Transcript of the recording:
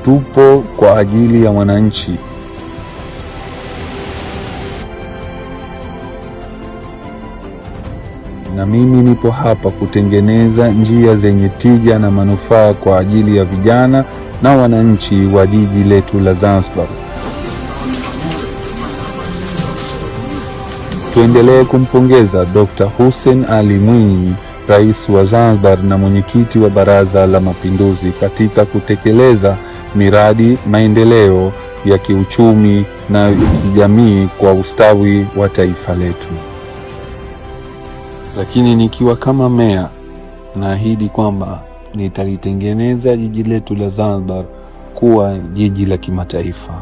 Tupo kwa ajili ya wananchi. Na mimi nipo hapa kutengeneza njia zenye tija na manufaa kwa ajili ya vijana na wananchi wa jiji letu la Zanzibar. Tuendelee kumpongeza Dr. Hussein Ali Mwinyi, Rais wa Zanzibar na mwenyekiti wa Baraza la Mapinduzi, katika kutekeleza miradi maendeleo ya kiuchumi na kijamii kwa ustawi wa taifa letu. Lakini nikiwa kama meya, naahidi kwamba nitalitengeneza jiji letu la Zanzibar kuwa jiji la kimataifa.